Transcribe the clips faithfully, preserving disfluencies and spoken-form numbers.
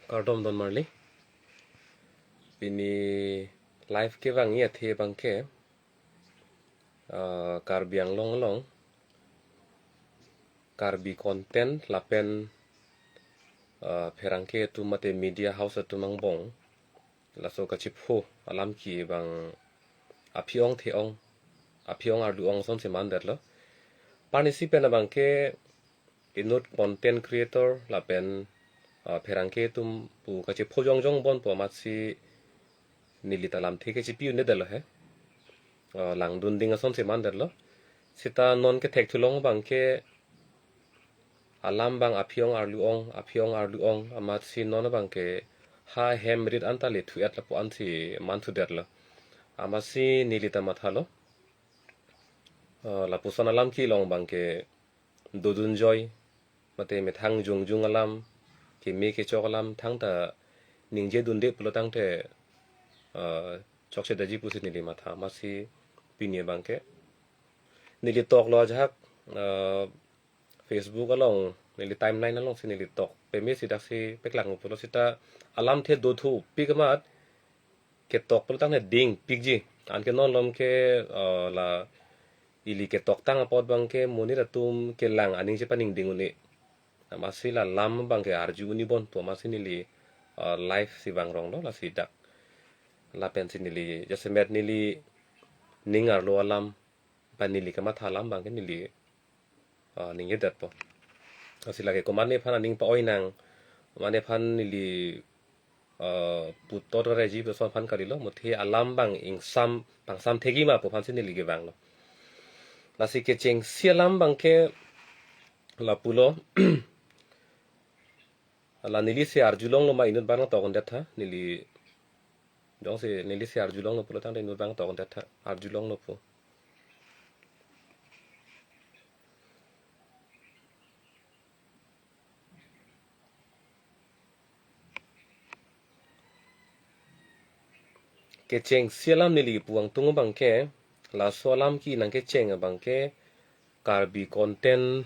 Kardom don marli. Pini live kevangji athe abangke, ah, Karbi Anglong along Karbi content lapen, ah, pherangke atum mate media house atum angbong laso kachipho alam ke abang aphi-ong the-ong, aphi-ong arlu-ong asonsi mandetlo. Pini isi pen abangke inut content creator lapen, ah, pherangke atum pu kachipho jongjong bon pu amatsi neli ta lamthe ke chipi un-edetlo he. Ah, langdun ding asonsi mandetlo. Seta non kethek thulong abangke alam abang aphi-ong arlu-ong, aphi-ong arlu-ong, amatsi non abangke ha hem rit anta le thu-et lapu ansi manthudetlo. Amatsi neli ta mathalo. Ah, lapuson alam kelong abangke dodunjoi, mate methang jongjong alam, keme kechok alam thangta ningjedunde pulo tangte, ah, chokche daji pusi neli matha, amatsi pini abangke neli toklo ajahak, ah, Facebook along, neli timeline alongsi neli tok peme si daksi paklang pulo seta alamthe dothupik amat ketok pulo tangte dingpikji. Anke non malom ke, eh, la ili ketoktang apot abangke monit atum kelang aning chepaningding un-e. Amatsi la lam abangke arju un-e bon pu amatsi neli, eh, live si vangronglo lasi dak. Lapensi neli jasemet neli ning arlo alam, pen neli kamatha alam abangke neli, ah, ningjedetpo. Lasi lake komatne aphan aning pa-oi nang, mane aphan neli, ah, putot reji puson aphan kalilo, muthe alam abang ingsam, pangsam thekji ma pu aphansi neli kevanglo. Lasi kechengsi alam abangke lapulo. La neli si arjulonglo ma inut abang tokdetha, neli jongsi neli si arjulonglo pulo tangte inut abang tokdetha, arjulonglo pu. Kechengsi alam neli pu angtung abangke, laso alam ke nangkecheng abangke, Karbi content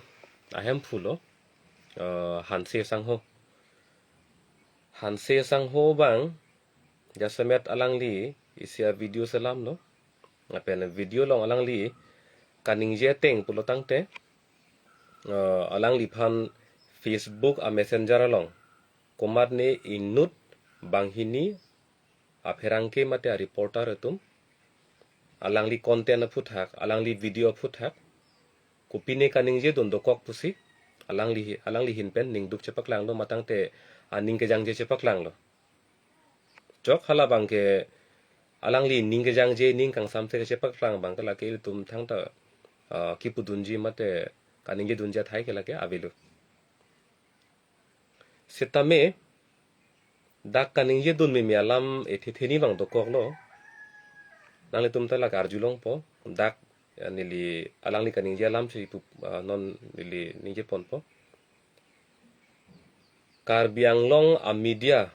ahemphu lo, eh, Hanse Sangho. Hanse Sangho abang, jasemet alangli isi avideo selamlo. Lapen video along alangli kaningje ateng pulo tangte, eh, alangliphan Facebook a-messenger along komatne inut banghini apherangke mate a-reporter atum, alangli content aphuthak, alangli video aphuthak, kopine kaningjedun dokok pusi, alangli, alangli ahin pen ningduk chepaklanglo ma tangte aning kejangje chepaklanglo. Chok hala abangke alangli ning kejangje ning kangsam se kachepaklang abangke lake ilitum thangta, ah, kipudunji mate kaningjedunji athai ke lake avelo. Setame dak kaningjedun meme alam ethe theni abang dokoklo. Nanglitum ta lake arjulongpo. Dak, ya, neli alangli kaningje alam si pu, ah, non neli ningjeponpo. Karbi Anglong a-media,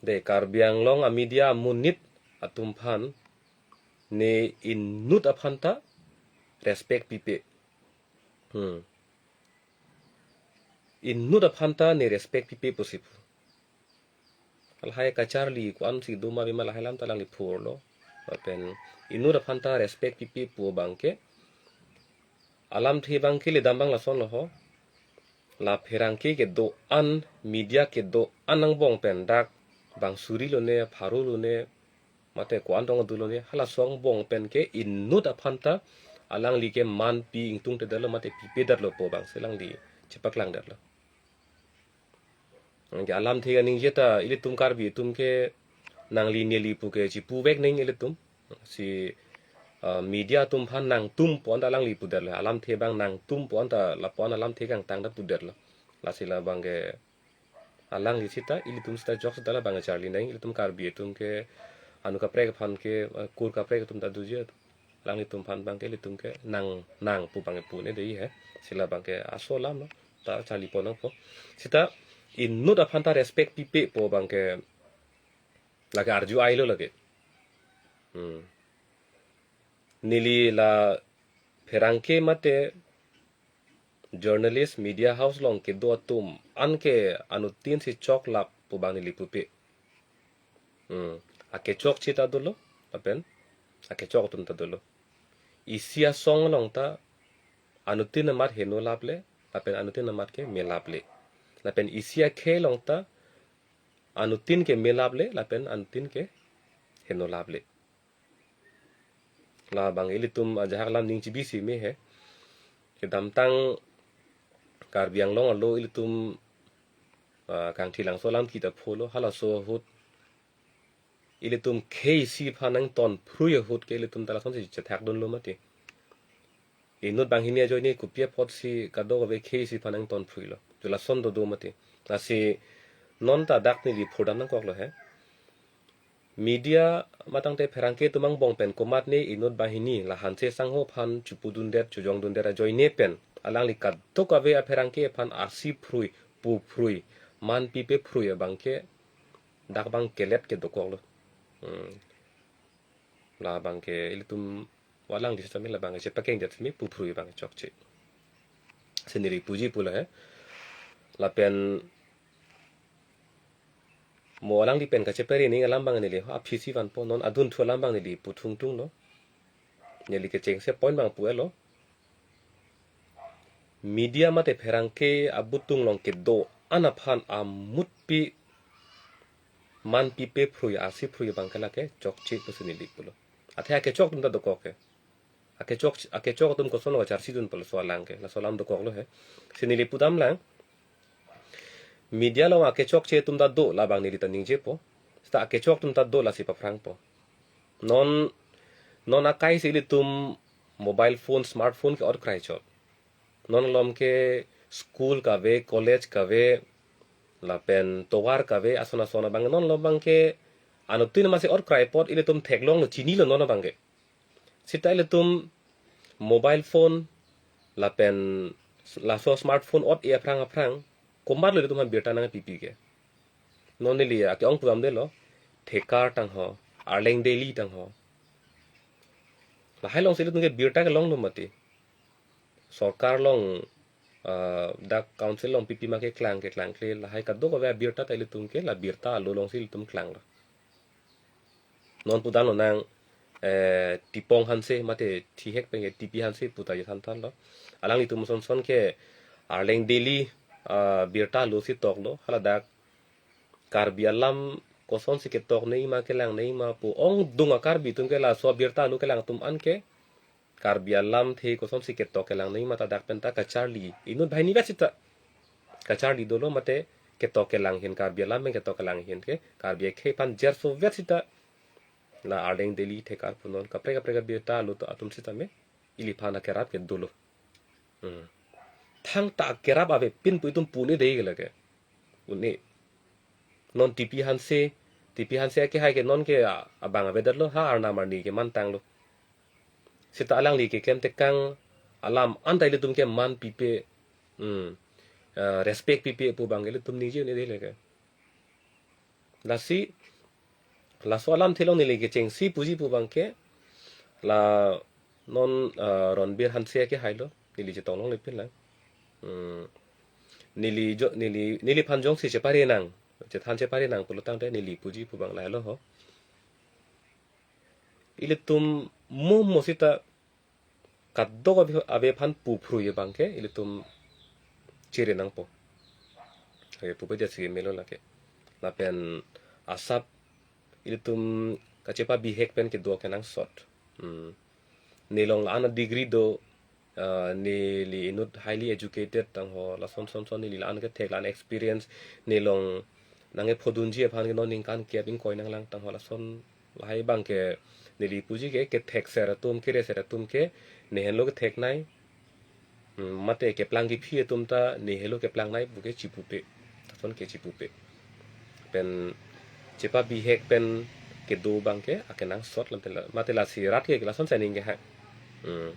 de Karbi Anglong a-media amonit atum aphan ne inut aphanta respect pipe. Hmm. Inut aphanta ne respect pipe pusi pu. Lahai kacharli ko-ansi do ma bima lahai alam ta alangli phurlo. Lapen inut aphanta respect pipe pu abangke, alamthe abangke ledam abang lasonlo ho. La pherangke kedo-an, media kedo-an angbong pen dak bang suri lone, pharo lone, mate ko-an tong adu lone, halaso angbong pen ke inut aphanta alangli ke manpi ingtungtedetlo mate pipedetlo pu abangsi alangli chepaklangdetlo. Anke alamthe kaningje ta ilitum Karbi atum ke nangli neli pu ke chipuvek nang ilitum. Si, ah, media atum aphan nangtum pu anta alangli pudetlo. Alamthe abang nangtum pu anta lapu-an alamthe kangtang ta pudetlo. Lasi labangke alangli seta, ilitum seta jok seta labang charli nang, ilitum Karbi atum ke anu kaprek aphan ke, eh, kur kaprek atum ta doji. Alanglitum aphan abangke ilitum ke nang, nang pu abangke pu un-e dei he. Si labangke aso alamlo. Ta charlipon nangpo. Seta inut aphanta respect pipe pu abangke lake arju ailo lake. Hmm. Neli la pherangke mate journalist media house along kedo atum anke anuttin si choklap pu abang neli pupe. Hmm. Akechokche ta dolo, lapen akechok atum ta dolo. Isi asong along ta anuttin amat heno laple, lapen anuttin amat ke me laple. Lapen isi akhei along ta anuttin ke me laple, lapen anuttin ke heno laple. Labang ilitum ajahak alam ning chibisi me he. Kedamtang Karbi Anglong arlo ilitum, ah, Kangthilangso alam kita pholo, halaso ahut ilitum khei isi aphan nangton phrui ahut ke ilitum ta lasonsi chethakdunlo mati. Inut banghini ajoine kopi apotsi kadokave khei isi aphan nangton phruilo. Ju lason dodo mati. Lasi non ta dak neli phurdam nangkoklo he. Media matangte pherangke atum angbong pen komatne inut banghini la Hanse sangho aphan chupudundet chojongdundet ajoine pen alangli kadokave apherangke aphan arsi phrui, pu phrui, man pipe phrui abang ke dak abang kelet ke dokoklo. Hmm. Labang ke ilitum walang di sitame labang ke chepakengdet sitame pu phrui abang chokche. Si neli puji pulo he. Lapen mo alangli pen kachepere ning alam abang neli aphi si vanpo, non adunthu alam abang neli puthung tunglo. Neli kechengse point abang pu-etlo. Media mate pherangke abutung along kedo-an aphan amutpi man pipe phrui arsi phrui abang ke lake chokche pusi neli pulo. Athe akechok atum ta dokok ke. Akechok, akechok atum kosonlo kacharsidun pulo laso alam ke, laso alam dokoklo he. Si neli pudam lang. Media along akechokche atum ta do labang neli ta ningjepo. Seta akechok atum ta do lasi paphrangpo. Non, non akai si ilitum mobile phone, smartphone ke ot krai chot. Non malom ke school kave, college kave, lapen tovar kave, ason ason abang non malom abang ke anuttin amatsi ot krai apot ilitum theklonglo, chinilo non abang ke. Seta ilitum mobile phone lapen laso smartphone ot-e aphrang aphrang komatlo ilitum aphan birta nangpipi ke. Non neli ake-ong pudamdetlo, Thekar tangho, Arleng Daily tangho. Lahai alongsi ilitum ke birta kelonglo mati. Sorkar along, ah, dak council along pipi ma keklang, keklangkle, lahai kadokave abirta ta ilitum ke la birta alo alongsi ilitum klanglo. Non pudamlo nang, eh, Tipong Hanse mate Thihek pen ke T P Hanse pu ta chethan thanlo. Alanglitum sonson ke Arleng Daily, ah, birta alosi toklo, haladak Karbi alam kosonsi ketok nangji ma kelang nangji ma pu ongdung a-Karbi atum ke laso abirta alo kelang atum an ke Karbi alamthe kosonsi ketok kelang nangji ma ta dak pen ta kacharli. Inut banghini vet seta kacharli dolo mate ketok kelang ahin, Karbi alam pen ketok kelang ahin ke Karbi akhei aphan jerso vet seta la Arleng Daily, Thekar pu non kaprek kaprek abirta alo atum sitame iliphan akerap ke dolo. Hmm. Thangta akerap avepin pu itum pu un-e dei ke lake. Un-e. Non T P Hanse, T P Hanse akehai ke non ke, ah, abang avedetlo, ha arnam arni ke mantanglo. Seta alangli keklem tekang alam anta ilitum ke man pipe, hmm, ah, respect pipe pu abang ke ilitum ningje un-e dei lake. Lasi, laso alamthe along neli kechengsi puji pu abang ke, la non, ah, Ronbir Hanse akehai lo, neli chetong longle pin lang. Hmm. Neli jo, neli, neliphan jongsi chepare nang, chethan chepare nang pulo tangte neli puji pu abang lahelo ho. Ilitum mo mo seta kadokave, ave aphan pu phrui abang ke ilitum chere nangpo. Ave pupe dia si melo lake. Lapen asap ilitum kachepabihek pen kedo akenangsot. Hmm. Nelong la-an a-degree do, ah, neli inut highly educated tangho, lason son son neli la-an kethek la-an experience, nelong nangkephodunji aphan ke non ningkan kep ingkoi nanglang tangho, lason lahai abang ke neli puji ke kethekser atum, kereser atum ke ne henlo ketheknei. Hmm, mate keplang kephi atum ta ne henlo keplangnei pu ke chipupe. Lason ke chipupe. Pen chepabihek pen kedo abang ke akenangsot lam tela. Mate lasi rat ke lason sining ke hai. Hmm.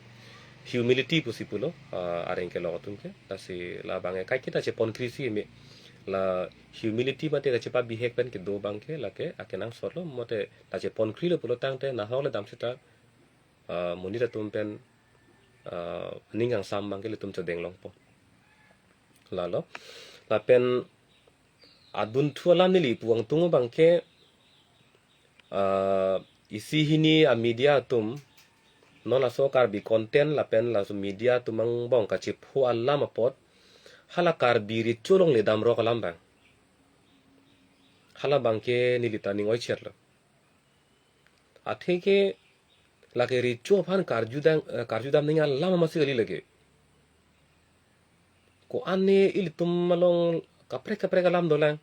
Humility pusi pulo, ah, areng kelong atum ke. Lasi labang ke kaiketa cheponkri si me. La humility mate kachepabihek pen kedo abang ke lake akenangsot lo, mate la cheponkrilo pulo tangte nahok le dam seta, ah, monit atum pen, ah, ning kangsam abang ke ilitum chodeng longpo. Lalo. Lapen Adunthu alam neli pu angtung abangke, ah, isi hini a media atum, non laso Karbi content lapen laso media atum angbong kachepho alam apot, hala Karbi recho along le damrok alam abang. Hala abangke neli ta ning oicherlo. Atheke lake recho aphan karjudam, eh, karjudam ning alam amatsi kali lake. Ko-an ne ilitum along kaprek kaprek alam dolang.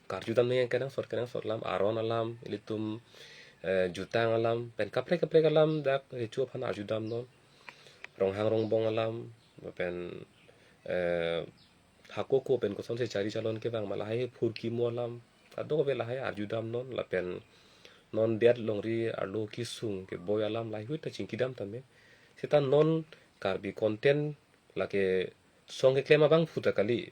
Karjudam ning kenangsot kenangsot alam, aron alam, ilitum, eh, jutang alam, pen kaprek kaprek alam dak recho aphan arjudamnon. Ronghang rongbong alam, pen, eh, hako ko pen kosonsi chari chalon kevang ma lahai phurkimo alam, kadokave lahai arjudamnon, lapen non det longri arlo kesung keboi alam lahai hui ta chingkidam tame. Seta non Karbi content lake song keklem abangphu ta kali.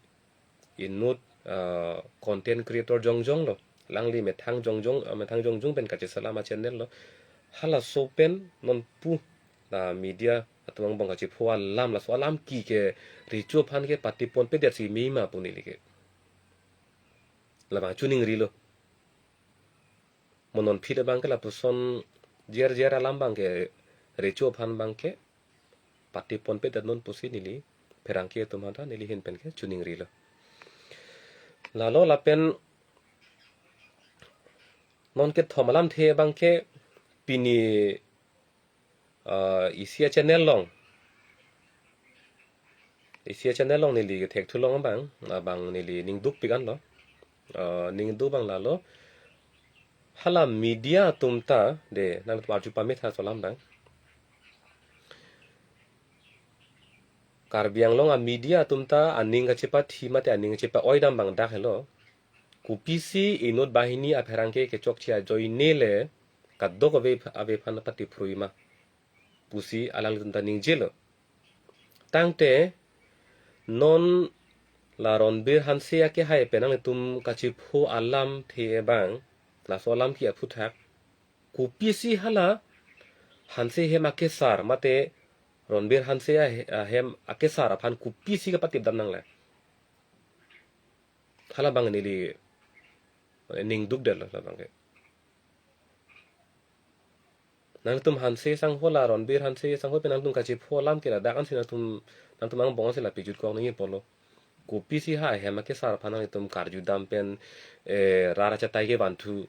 Inut, ah, content creator jongjong lo. Alangli methang jongjong, ah, methang jongjong pen kachesalam a channel lo. Halaso pen non pu la media atum angbong kachepho alam, laso alam ki ke recho aphan ke patipon pedet si mima pu neli ke. Labang chuningrilo. Mo non phit abangke lapuson jer jer alam abangke recho aphan abangke patipon pedetnon pusi neli pherangke atum aphan ta neli ahin pen ke chuningrilo. Lalo lapen non kethom alamthe abangke pini, ah, isi a channel along. Isi a channel along neli kethekthu long abang, abang neli ningduk pik anlo. Ah, ningduk abang lalo. Hala media atum ta, de, nangtum arju pame tha laso alam abang. Karbi Anglong a media atum ta aning kachepathi mate aning kachepa-oidam abang dak helo. Kopisi inut banghini apherangke kechokche ajoine le kadokave, ave aphan patiphrui ma pusi alanglitum ta ningjelo. Tangte non la Ronbir Hanse akehai pen nanglitum kachepho alamthe abang, laso alam ki aphuthak, kopisi hala Hanse hem akesar mate Ronbir Hanse ahe-, ahem akesar aphan kopisi kapatipdam nangle. Hala abang neli ningduk detlo hala abangke. Nangtum Hanse sangho la Ronbir Hanse sangho pen nangtum kachepho alam ke ladak ansi nangtum, nangtum angbong ansi la pejut kok nangji apotlo. Kopisi ha ahem akesar aphan nangtum karjudam pen, eh, rat achatai kevanthu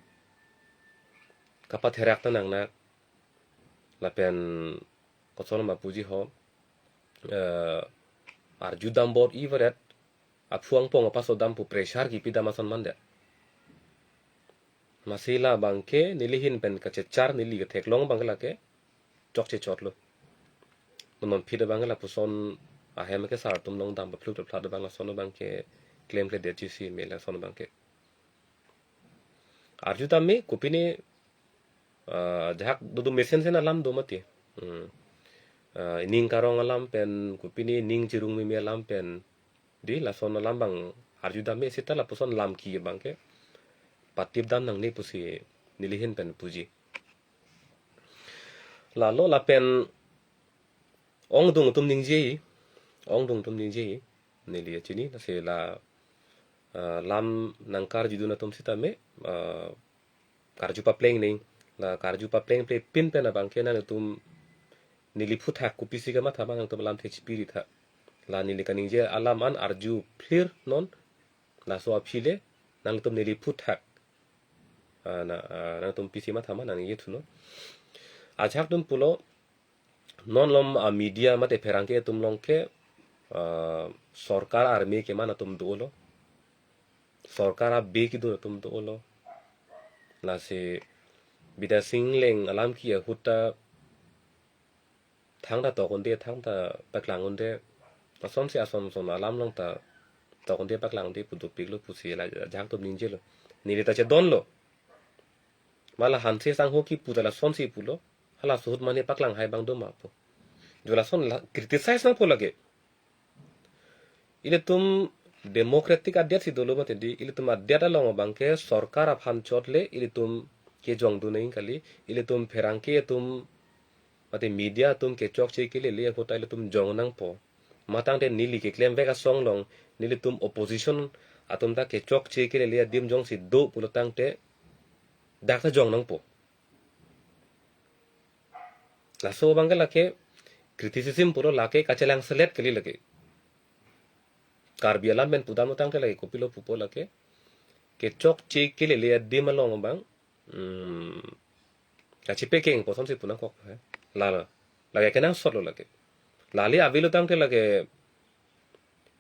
kapatherak ta nangnak. Lapen koson ma puji ho, eh, arjudam bor-i varet, aphu angpong apasodam pu pressure kipidam ason mandet. Lasi la abangke neli ahin pen kachechar neli ketheklong abangke lake chokche chotlo. Non phit abangke lapuson ahem akesar atum along dam paphlut paphlat abang lason abangke klemkledetji si me lason abangke. Arjudam me kopine, ah, jahak dodun mesensen alam do mati. Hmm. Ah, ining karong alam pen kopine ining chirung meme alam pen. Di lason alam abang arjudam me seta lapuson alam ki abangke patipdam nangne pusi neli ahin pen puji. Lalo lapen ongdung atum ningje, ongdung atum ningje, neli chini, lasi la, ah, lam nangkarjudun atum sitame, ah, karju papleng ning, la karju paplengple pin pen abangke nangtum neli phuthak kopisi kamatha ma nangtum alamthe chipiri tha. La neli kaningje alam an arju phlir non, laso aphi le nangtum neli phuthak. Ah, na, ah, nangtum pisi matha ma nangji thuno. Ajahak atum pulo, non lom a media mate pherangke atum along ke, ah, sorkar army keman atum dolo. Sorkar abe kedo atum dolo. Lasi Bidya Sing Engleng alam ki ahut ta thangta tok un-e, thangta paklang un-e, asonsi ason son alam along ta tok un-e paklang un-e pu dopiklo pusi la ajahak atum ningjelo. Neli ta chedonlo. Ma la Hanse sangho kipu ta lasonsi pulo. Halaso ahut mane paklang hai abang do ma pu. Jo lason la criticize nangpo lake. Ilitum democratic adet si dolo mati di, ilitum adet along abangke sorkar aphan chot le ilitum kejongdun nangji kali, ilitum pherangke atum mate media atum kechokche kelele ahut ta ilitum jong nangpo. Matangte neli keklemvek asong along, nelitum opposition atum ta kechokche kelele adim jongsi do pulo tangte dak ta jong nangpo. Laso abang ke lake criticism pulo lake kachelang selet kali lake. Karbi alam pen pudam tangte lake kopilo pupo lake kechokche kelele adim along abang, hmm, kachepekeng pu asonsi pu nangkok he. Lalo. Lake kenangsot lo lake. Lale avelo tangte lake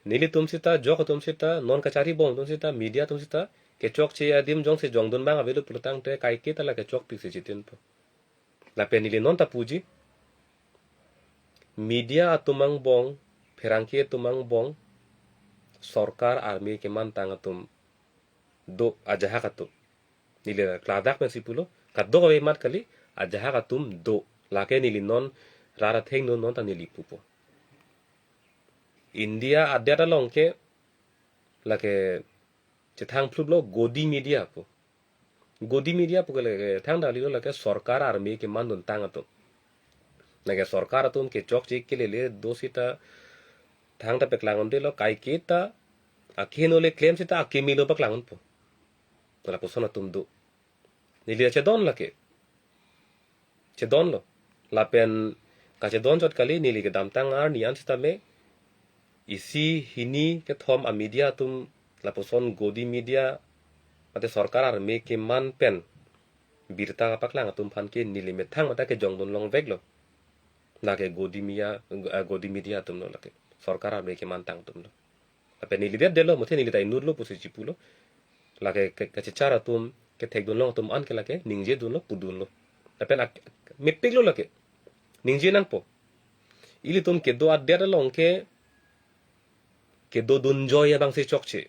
nelitum sita, jok atum sita, non kacharibom atum sita, media atum sita, kechokche adim jongsi jongdun abang avelo pulo tangte kaiketa lake chokpik si chitinpo. Lapen neli non ta puji. Media atum angbong, pherangke atum angbong, sorkar army kemantang atum do ajahak atum. Neli kladak pensi pulo, kadokave amat kali, ajahak atum do. Lake neli non rat athengno non ta neli pupo. India adet along ke lake chethang phlup lo Godi media pu. Godi media pu ke lake thangta kalilo lake sorkar army kemanduntang atum. Lake sorkar atum kechokche kelele do sita thangta paklang undelo kaiketa akeheno le klem sita akeme lo paklang unpo. Lapuson atum do. Neli chedon lake. Chedon lo. Lapen kachedon chot kali neli kedamtang arni an sitame isi hini kethom a media atum lapuson Godi media mate sorkar army keman pen birta kapaklang atum aphan ke neli methang mate kejongdun longvek lo. Lake Godi media, eh, Godi media atum lo lake. Sorkar army kemantang atum lo. Lapen neli det detlo, muthe neli ta inut lo pusi chipulo. Lake ke, kachechar atum, kethekdun long atum an ke lake, ningjedunlo, pudunlo. Lapen ak, mepik lo lake. Ningje nangpo. Ilitum kedo adet along ke, kedodun joi abang si chokche.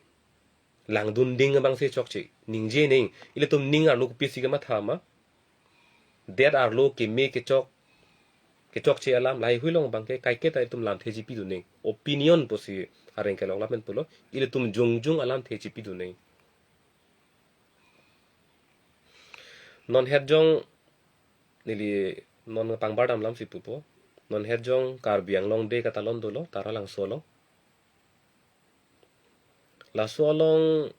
Langdun ding abang si chokche. Ningje neng, ilitum ning arlo kopisi kematha ma. Det arlo keme kechok, kechokche alam lahai hui along abang ke kaiketa itum lamthe chipidun neng. Opinion pusi areng kelong lapen pulo. Ilitum jongjung alamthe chipidun neng. Non herjong neli non pangbar dam lam si pupo. Non herjong Karbi Anglong Day katalon dolo, Taralangso along. Laso along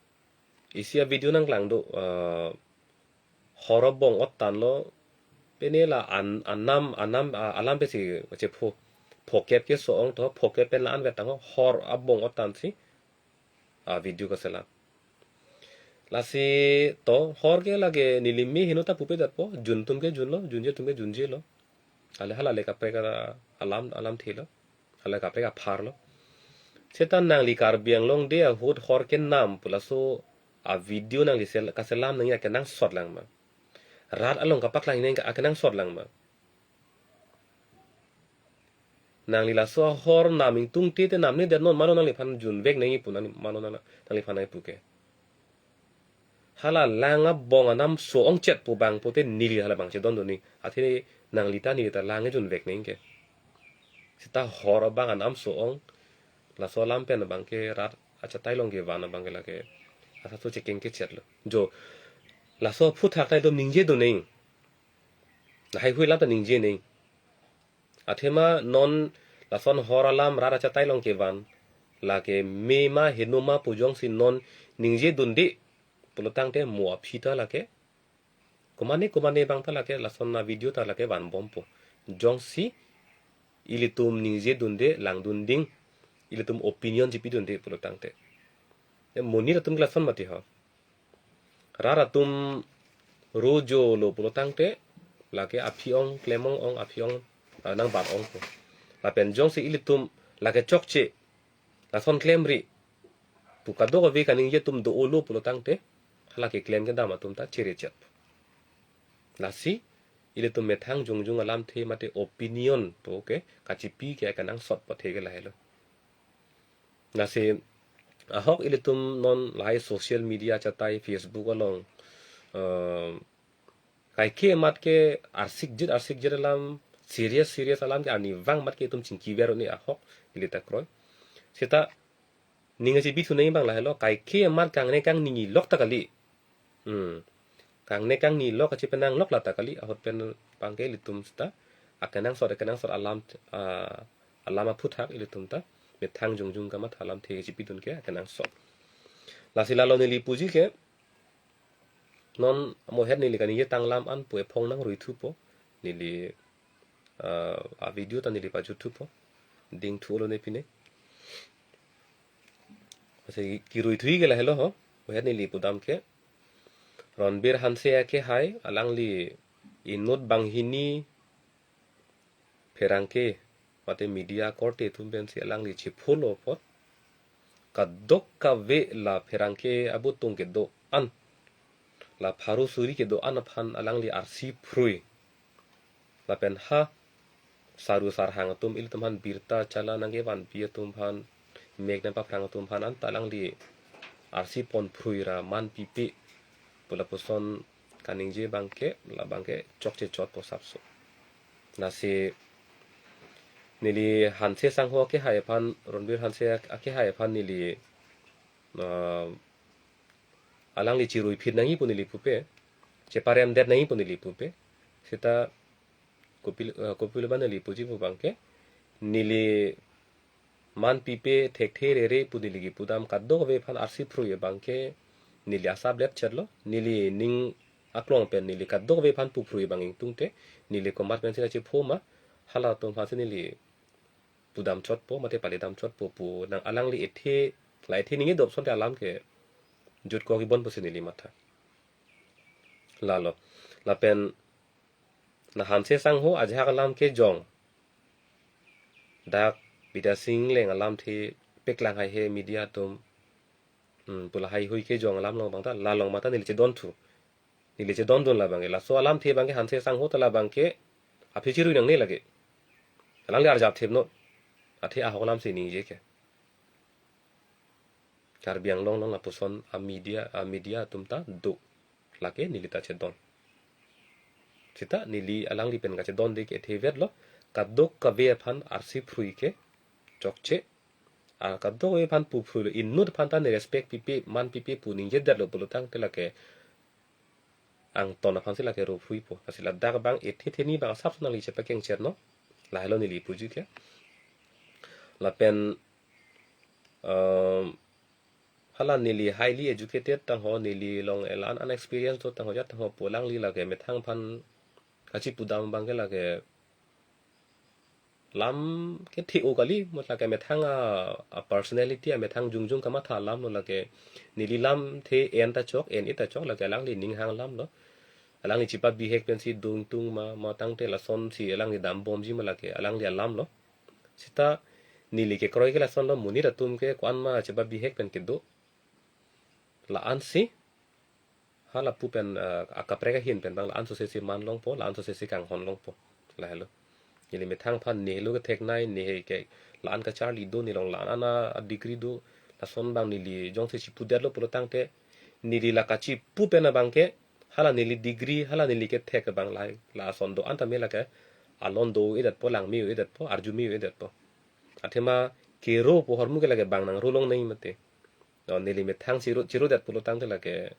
isi a video nangklang do, ah, hor abong ottan lo, pene la an, anam, anam, ah, alam pensi chepho, phokep keso-ong to, phokep pen la an vetang ho, hor abong ottan si, ah, video kaselam. Lasi to, hor ke lake neli me heno ta pupe datpo, jun atum ke junlo, junje atum ke junjelo. Ale hala le kaprek a alam, alamthe lo. Hala kaprek aphar lo. Seta nangli Karbi Anglong Day ahut hor kenam pu laso a video nangli sel, kaselam nangji akenangsot lang ma. Rat along kapaklang nangji akenangsot lang ma. Nangli laso ahor nam ingtungte te namne det non, mano nangliphan junvek nangji pu nang, mano nang, nangliphan nangpu ke. Hala lang abong anam so-ong chet pu abang pute neli hala abang chedondun neng. Athe nangli ta neli ta lang junvek neng ke. Seta hor abang anam so-ong, laso alam pen abang ke rat achatai along kevan abang ke lake asa so chekeng kechet lo. Jo, laso aphuthak ta itum ningjedun neng. Lahai hui alam ta ningje neng. Athema non lason hor alam rat achatai along kevan, lake me ma heno ma pu jongsi non ningjedunde pulo tangte mo aphi ta lake. Komane komane abang ta lake lason a video ta lake vanbompo. Jongsi ilitum ningjedunde, langdun ding, ilitum opinion chipidunde pulo tangte. E monit atum ke lason mati ho. Rat atum rojo lo pulo tangte, lake aphi ong, klem ong ong, aphi ong, ah, nangbat ongpo. Lapen jongsi ilitum lake chokche, lason klemri pu kadokave kaningje atum do-o lo pulo tangte, hala keklem kedam atum ta chere chet. Lasi, ilitum methang jongjung alamthe mate opinion pu ke kachipi ke akenangsot pathe ke lahelo. Lasi ahok ilitum non lahai social media achatai Facebook along, eh, kaike amat ke arsik jit arsik jit alam, serious serious alam ke arnivang amat ke itum chingki ver un-e ahok ili ta kroi. Seta ning achibi thu nangji abang lahelo, kaike amat kangne kangni lok ta kali. Hmm. Kangne kangni lok kachipenang lok la ta kali, ahut pen abang ke ilitum seta akenangsot, akenangsot alam, ah, alam aphuthak ilitum ta methang jongjung kamatha alamthe chipidun ke akenangsot. Lasi lalo neli puji ke, non mohet neli kaningje tanglam an pu ephong nang ruithupo, neli, ah, a video ta neli pajuthupo, dingthu lo ne pine. Lasi kiruithu ke lahelo ho, mohet neli pudam ke. Ronbir Hanse akehai, alangli inut banghini pherangke, mate media korte atum pensi alangli chephulo apot, kadokave la pherangke abutung kedo-an, la pharo suri kedo-an aphan alangli arsi phrui. Lapen ha saru sarhang atum, ilitum aphan birta chala nangkevanpi atum aphan, mek nangpaphrang atum aphan anta alangli arsi pon phrui ra man pipe pu lapuson kaningje abang ke, labang ke chokche chotpo sapso. Lasi neli Hanse Sangho akehai aphan, Ronbir Hanse ak-, akehai aphan neli, ah, alangli chiruiphit nangji pu neli pupe, cheparemdet nangji pu neli pupe. Seta kopilo, ah, kopilo abang neli puji pu abang ke, neli man pipe thekthe rere pu neli kipudam kadokave aphan arsi phrui abang ke neli asap let chetlo, neli ning aklong pen neli kadokave aphan pu phrui abang ingtungte, neli komat pensi la chepho ma, halatum aphansi neli pudam chotpo, mate palidam chotpo pu nang alangli ethe, la ethe ningje dopson te alam ke jutkok ibon pusi neli matha. Lalo, lapen na Hanse Sangho ajahak alam kejong, dak Bidya Sing Engleng alamthe paklang haihe media atum, hmm, pu lahai hui kejong alam along abang ta, la along mata neli chedonthu. Neli chedondun labang ke. Laso alamthe abang ke Hanse Sangho ta labang ke aphi chirui nangne lake. Alangli arjap thepnon. Athe ahok alamsi ningje ke. Karbi Anglong along lapuson a media, a media atum ta do. Lake neli ta chedon. Seta neli alangli pen kachedonde ke ethe vetlo. Kadokave aphan arsi phrui ke chokche. Ah, kadokave aphan pu phruilo, inut aphan ta ne respect pipe, man pipe pu ningjedetlo pulotangte lake angton aphansi lake ro phruipo. Lasi ladak abang ethe theni abang asap nangli chepakeng chetnon. Lahelo neli puji ke. Lapen, um, hala neli highly educated tangho, neli along elan unexperienced do tangho, jat tangho pu alangli lake methang aphan kachipudam abang ke lake lam kethe-o kali, mo lake methang a, a personality amethang jongjong kamatha alamlo lake, neli lamthe en ta chok, en-e ta chok, lake alangli ning hang alamlo. Alangli chepabihek pensi dungtung ma, ma tangte lasonsi alangli dambomji ma lake, alangli alamlo. Seta neli kekroi ke lasonlo, monit atum ke ko-an ma chepabihek pen kedo. La-ansi, ha lapu pen, ah, akaprek ahin pen abang la-an sosesi man longpo, la-an sosesi kanghon longpo. Lahelo. Neli methang aphan nehelo ketheknei, nehe ke la-an kacharli do, neli along la-an a degree do, lason abang neli jongsi chipudetlo pulotangte, neli la kachipu pen abang ke, hala neli degree, hala neli kethek abang lahai, lason do-an tame lake, alon do-edetpo, langme-o-edetpo, arjume-o-edetpo. Athema kero pu ahormu ke lake bang nangro longnei mate. O, neli methang chiru, chirudet pulotangte lake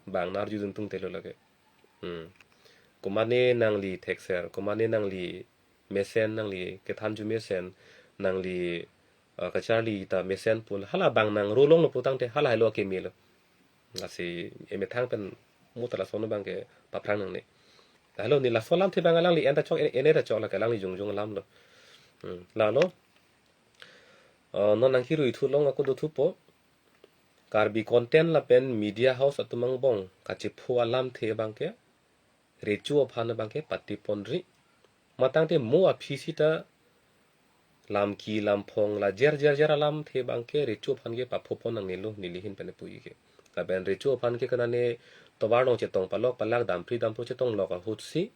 bang nang arjudun tungtelo lake. Hmm. Komatne nangli thekser, komatne nangli mesen, nangli kethanju mesen, nangli, uh, kacharli ta mesen pu, hala bang nangro longlo pulotangte hala helo akemelo. Lasi emethang pen muta lason abang ke paphrang nangne. Lahelo neli laso alamthe abang alangli en ta chok, en, en-e ta chok lake alangli jongjong alamlo. Hmm. Lalo, uh, non nangkiruithu along ako dothupo. Karbi content lapen media house atum angbong kachiphu alamthe abang ke, recho aphan abang ke pateponri. Matangte mo aphi seta lamki lamphong la jer jer jer alamthe abang ke recho aphan ke paphopon nangnelo neli ahin pen puji ke. Lapen recho aphan ke kanane tovar along chetong palok palak, dampri dampro chetong lok ahutsi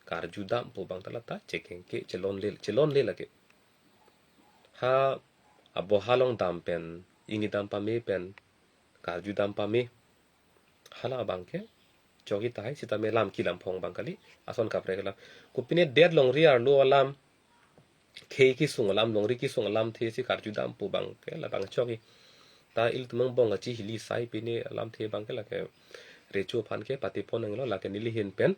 karjudam pu abang ta lata chekeng ke chelonle, chelonle lake. Ha aboha along dam pen, ingni dam pame pen, karjudam pame. Hala abang ke chokji tahai, sitame lamki lamphong abang kali, ason kaprek alam. Kopine det longri arlo alam, khei kesung alam, longri kesung alamthe si karjudam pu abang ke labang chokji. Ta ilitum angbong kachihili sai pine alamthe abang ke lake recho aphan ke patepon nanglo, lake neli ahin pen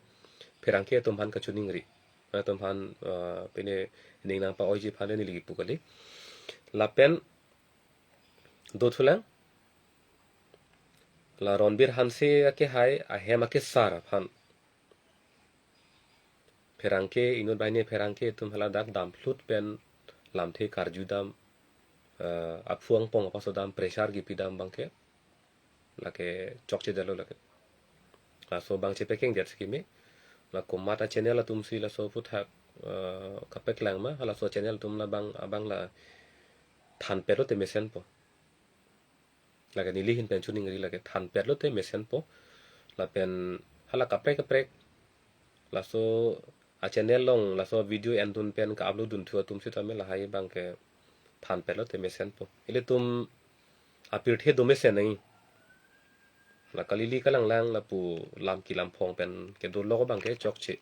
pherangke atum aphan kachiningri. Atum aphan, eh, pine ning nangpa-oiji aphan neli kipu kali. Lapen dothulang. La Ronbir Hanse akehai ahem akesar aphan pherangke, inut banghini pherangke atum hala dak damphlut pen lamthe karjudam, eh, aphu angpong apasodam, pressure kipidam abangke lake chokchedetlo lake. Laso abang chepekengdet si keme. La komat a-channel atum si laso aphuthak, eh, kapaklang ma, halaso channel atum labang abang la thanpetlo te mesenpo. Lake neli ahin pen choningri, lake thanpetlo te mesenpo. Lapen hala kaprek kaprek laso a-channel along laso video endun pen ka-upload dunthu atum sitame lahai abangke thanpetlo te mesenpo. Ilitum apirthe do mesen nangji. La kalili kalanglang lapu lam kelam phong pen kedo lok abangke chokche.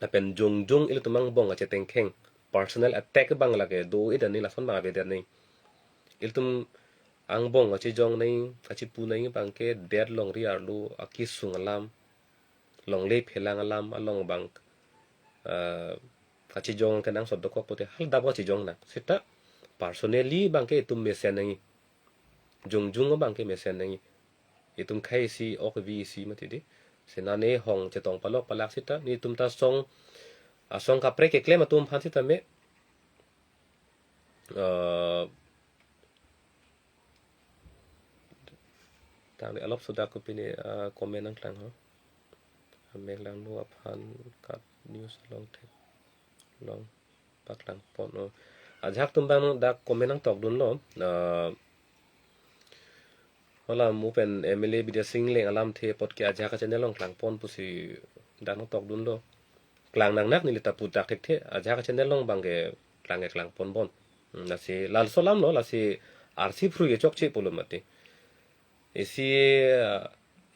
Lapen jongjong ilitum angbong kachetengkheng, personal attack abang lake do-et nangji, lason abang avedet nangji. Ilitum angbong kachejong nangji, kachepu nangji abangke det longri arlo akesung alam, longle phelang alam along abang, eh, kachejong kenangsot dokok pute haldap kachejong nang. Seta personally abangke itum mesen nangji. Jongjong abangke mesen nangji. Itum khei isi, ok vi isi mati di. Sena ne hong chetong palok palak seta netum ta song, asong kaprek keklem atum aphan sitame, eh, tangte alop sodak kopine, eh, comment nangklang ho. Amek langno aphan kat news along theklong paklangpon o. Ajahak atum abang dak comment nangtokdunlo. Eh, hala mu pen M L A Bidya Sing Engleng alamthe apot ke ajahak a-channel along klangpon pusi dak nangtokdunlo. Klang nangnak neli ta pudak thekthe, ajahak a-channel along abangke klang ke klangponbom. Hmm, lasi laso alamlo, lasi arsi phrui ke chokche pulo mati. Isi, eh,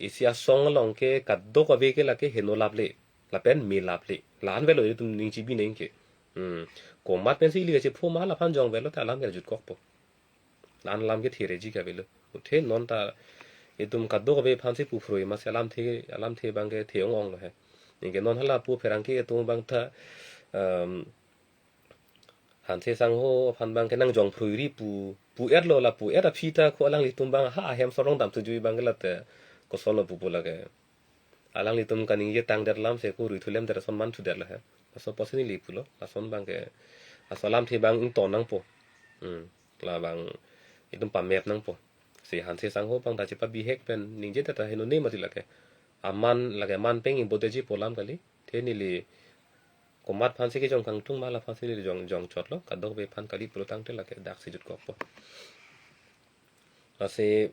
isi asong along ke kadokave ke lake heno laple, lapen me laple. La-an avelo itum ning chibi nangji ke. Hmm. Komat pensi ili kachepho ma laphan jong avelo ta alam ke jutkokpo. La-an alam ke thireji ke avelo. Athe non ta itum kadokave aphansi puphrui masi alamthe, alamthe abangke the-ong-onglo he. Anke non hala pu pherangke atum abang ta, um, Hanse sangho aphan abangke nangjongphruiri pu, pu-etlo, la pu-et aphi ta ko alanglitum abang ha ahem sorong dam sujui abangke late kosonlo pupo lake. Alanglitum kaningje tangdet alam si ko rui thulemdet ason man thudet lo he. Laso apotsi neli pulo, lason abangke, laso alamthe abang ington nangpo. Hmm. Labang itum pamep nangpo. Si Hanse sangho abang ta chepabihek pen ningjedet ta henone mati lake. Aman lake aman peng ingbodeji pu alam kali. The neli komat aphansi kejong kangtung ma laphansi neli jong, jongchotlo, kadokave aphan kali pulo tangte lake daksi jutkokpo. Lasi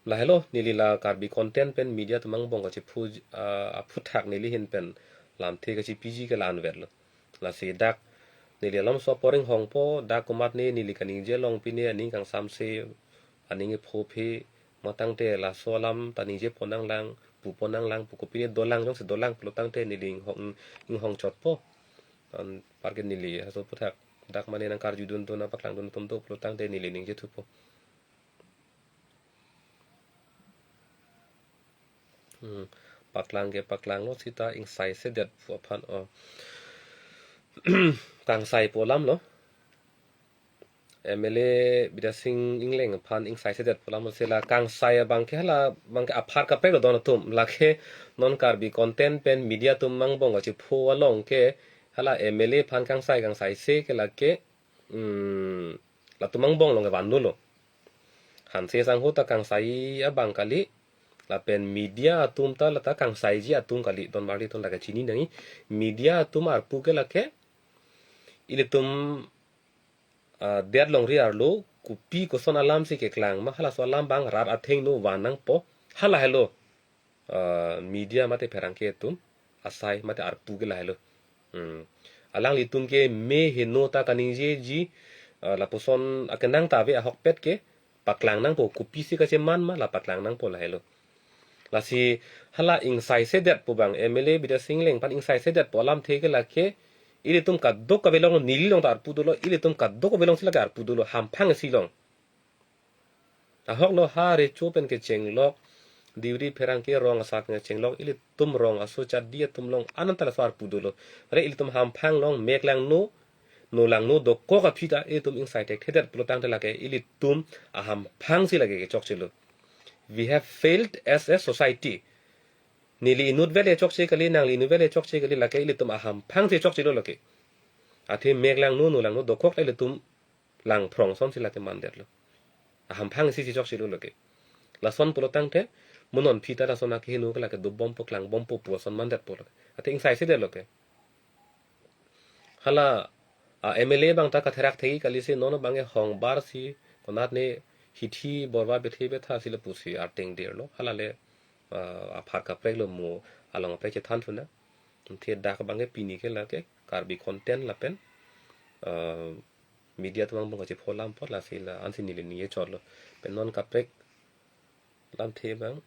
lahelo neli la Karbi content pen media atum angbong kachephu, ah, aphuthak neli ahin pen lamthe kachepiji ke la-an avetlo. Lasi dak neli alomso apor inghongpo, dak komatne neli kaningje along pine aning kangsamse, aning ephophe, ma tangte laso alam ta ningjepon nanglang, pupon nanglang pu kopine dolang, jongsi dolang pulo tangte neli inghong, inghongchotpo. Anparke neli laso aphuthak dak mane nangkarjudunthu, nangpaklangdun atum do pulo tangte neli ningjethupo. Hmm. Paklang ke paklanglo seta ingsaisedet pu aphan o. Kangsai pu alamlo. M L A Bidya Sing Engleng aphan ingsaisedet pu alamlo, si la kangsai abangke hala abangke apar kaprek lo don atum. Lake non Karbi content pen media atum angbong kachepho along ke hala M L A aphan kangsai kangsaise ke lake, hmm, latum angbong along ke vanlo. Hanse sangho ta kangsai abang kali, lapen media atum ta lata kangsaiji atum kali, don marli ton lake chini nangji. Media atum arpu ke lake ilitum, ah, det longri arlo kopi koson alamsi keklang ma, halaso alam abang rat athengno van nangpo, hala helo, ah, media mate pherangke atum asai mate arpu ke lahelo. Hmm. Alanglitum ke me heno ta kaningjeji, ah, lapuson akenang ta ave ahokpet ke paklang nangpo, kopisi kacheman ma la paklang nangpo lahelo. Lasi hala ingsaisedet pu abang, M L A Bidya Sing Engleng aphan ingsaisedet pu alamthe ke lake ilitum kadokave along, neli along ta arpu dolo, ilitum kadokave alongsi lake arpu dolo, hamphang isi along. Ahoklo, ha recho pen kechenglok, diuri pherangke rong asar pen kechenglok, ilitum rong aso chadi atum along ananta laso arpu dolo. Re ilitum hamphang along mek langno, no langno dokok aphi ta ilitum ingsai thekthedet pulo tangte lake ilitum ahamphangsi lake kechokchelo. We have failed as a society. Neli inutvet le chokche kali, nangli inutvet le chokche kali, lake ilitum ahamphang si chokchelo lake. Athe mek langno, no langno dokok ta ilitum langphrong asonsi lake mandetlo. Ahamphang isi si chokchelo lake. Lason pulo tangte, mo non aphi ta lason akehingno ke lake dobompo klangbompo pu ason mandetpo lake. Athe ingsaisi detlo ke. Hala, a, M L A abang ta katherak thekji kali si non abang ke hongbar si konat ne hithi borba bethe betha si lapusi arting dirlo. Hala le, a, aphar kaprek lo, mo along kaprek chethan thunang. Athe dak abang ke pini ke lake Karbi content lapen, a, media atum angbong kachipho lam apot lasi la ansi neli ningje chotlo. Pen non kaprek lamthe abang.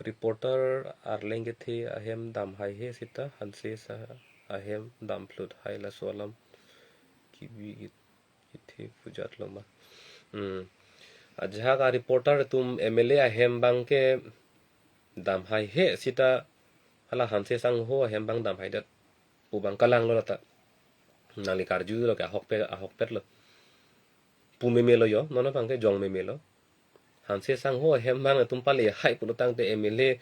Reporter arleng kethe ahem dam haihe seta hanse sa ahem dam phlut hai, laso alam kibi kethe pujat lo ma. Hmm. Ajahak a reporter atum M L A ahem abang ke dam haihe seta hala hanse sangho ahem abang dam haidet pu abang kalanglo lata. Nangli karjulo ke ahokpet, ahokpetlo. Pu memelo yo, non abang ke jong memelo. Hanse sangho ahem abang atum pale hai pulo tangte M L A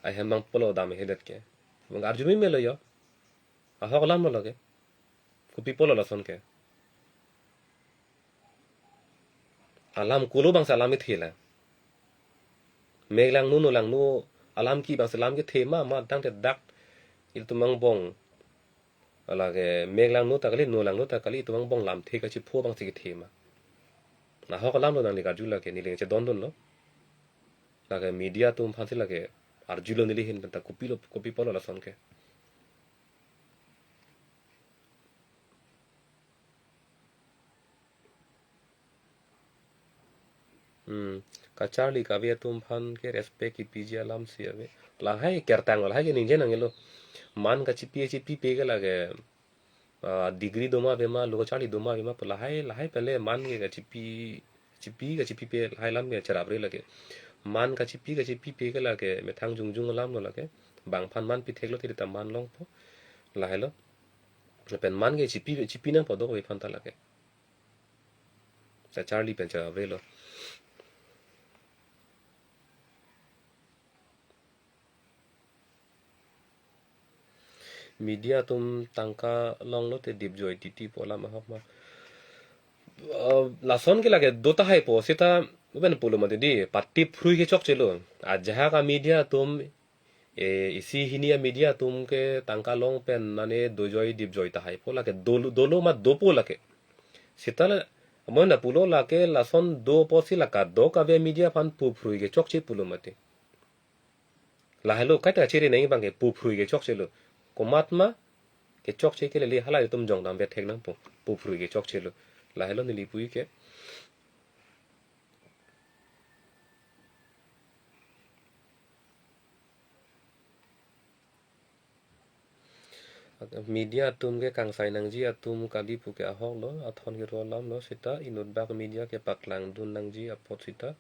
ahem abang pulo dam hedet ke. Abang arju memelo yo. Ahok alamlo lake. Kopi pulo lason ke. Alam kolo abang si alam kethe la. Mek langno, no langno alam ke abang si alam kethe ma, ma tangte dak ilitum angbong. Lake mek langno ta kali, no langno ta kali, itum angbong lamthe kachipho abang si kethe ma. Ahok alamlo nangli karju lake, neli chedondunlo. Lake media atum aphansi lake arjulo neli ahin pen ta kopilo, kopi pulo lason ke. Hmm. Kacharli kave atum aphan ke respect kipiji alam si ave. Lahai kertang lahai ke ningje nangjilo. Man kachipi chipipe ke lake, ah, degree doma ave ma, lo kacharli doma ave ma pu lahai, lahai pen le man ke kachipi, chipi, kachipipe lahai alam ke cherapre lake. Man kachipi, kachipipe ke lake methang jongjong alamlo lake. Bang aphan man pitheklo tiri ta man longpo. Lahailo. Pen man ke chipi, chipi nangpo dokave aphan ta lake. Kacharli pen cheraprelo. Media atum tangka longlo te dipjoi titi pu alam ahok ma. Eh, lason ke lake do tahaipo seta, uben pulo mati di, patip phrui ke chokchelo. Ajahak a media atum, e, isi hini a media atum ke tangka long pen mane dojoi dipjoi tahaipo lake, dolo, dolo ma dopo lake. Seta la, mo na pulo lake lason dopo si la kadokave media aphan pu phrui ke chokche pulo mati. Lahailo kaita chere nangji abang ke pu phrui ke chokchelo. Komat ma ke chokche ke lele hala itum jongdam vet thek nangpo. Pu phrui ke chokchelo. Lahailo neli pu ke. Media atum ke kangsai nangji atum kali pu ke ahoklo, athon kero alamlo, seta inut bak media ke paklangdun nangji apot seta.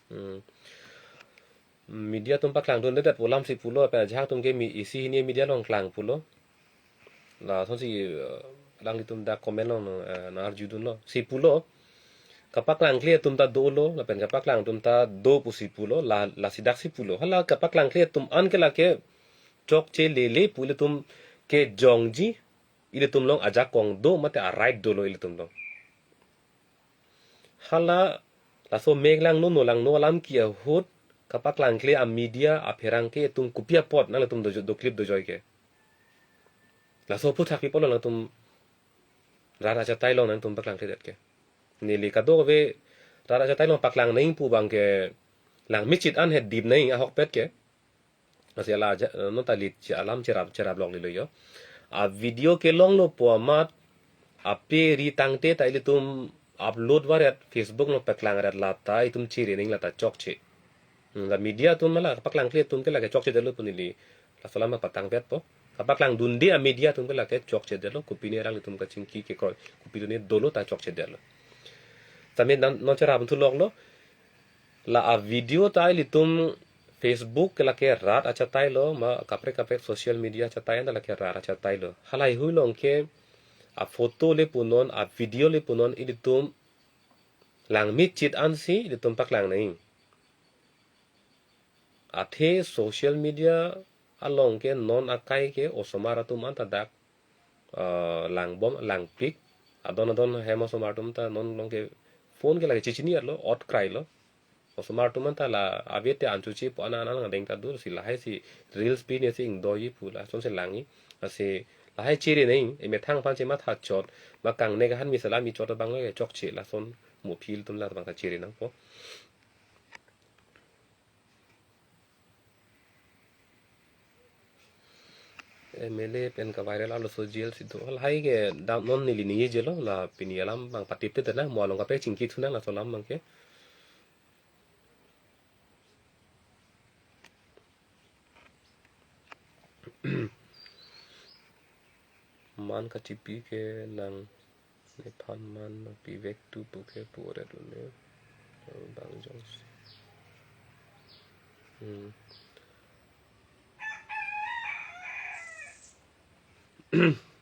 Hmm. Media atum paklangdundedet pu alam si pulo, pen ajahak atum ke mi isi hini media along klang pulo. Lasonsi, eh, alanglitum dak comment along, eh, nang arjudunlo. Si pulo. Kapaklangkle atum ta dolo, lapen kapaklang atum ta do pusi pulo, la, lasi daksi pulo. Hala kapaklangkle atum an ke lake chokche lele pu ilitum kejongji, ilitum along ajakong do mate a right dolo ilitum along. Hala laso mek langno no langno alam ke ahut kapaklangkle a media apherangke atum kopi apot nanglitum dojo, doklip dojoi ke. Laso aphuthak pi pulo nangtum rat achatai along nangtum paklangkledet ke. Neli kadokave rat achatai along paklang nangji pu abang ke langmechit an he dip nangji ahokpet ke. Lasi ala aja, non ta lit che alam cherap, cherap lok lilo yo. A video kelonglo pu amat ape ri tangte ta ilitum upload varet Facebook along paklangret lata itum chere nangji lata chokche. Hmm, la media atum mala kapaklangkle atum ke lake chokchedetlo pu neli laso alam patangpetpo. Kapaklangdunde a media atum ke lake chokchedetlo, kopine alanglitum kachingki kekroi, kopine dolo ta chokchedetlo. Tame non, non cherap thu loklo. La a video ta ilitum Facebook ke lake rat achatailo, ma kaprek kaprek social media achatai anta lake rat achatailo. Halahei hui along ke a photo le punon, a video le punon, ilitum langmit chit ansi ilitum paklang nangji. Athe social media along ke non akai ke osomar atum anta dak, ah, langbom, langpik. Adon adon hem osomar atum ta non along ke phone ke lake chechini arlo, ot krailo. Osomar atum anta la ave te anchuchi pu ana ana adeng ta dur si lahai si reels pi ne si ingdoji pu lasonsi langji. Lasi lahai chere nangji, emethang aphan chematha chot, ma kangnek ahan mi salam mi chot abang le chokche, lason mo aphi ilitum labang ta chere nangpo. M L A pen ka viral arloso jail si do. Lahai ke dam non neli ningje lo, la pini alam abang patip te na, mo along kaprek chingki thu nang laso alam abang ke. Man kachipi ke nang nephan man pivek tu pu ke pu ore dun ne. Bang jongsi. Hmm.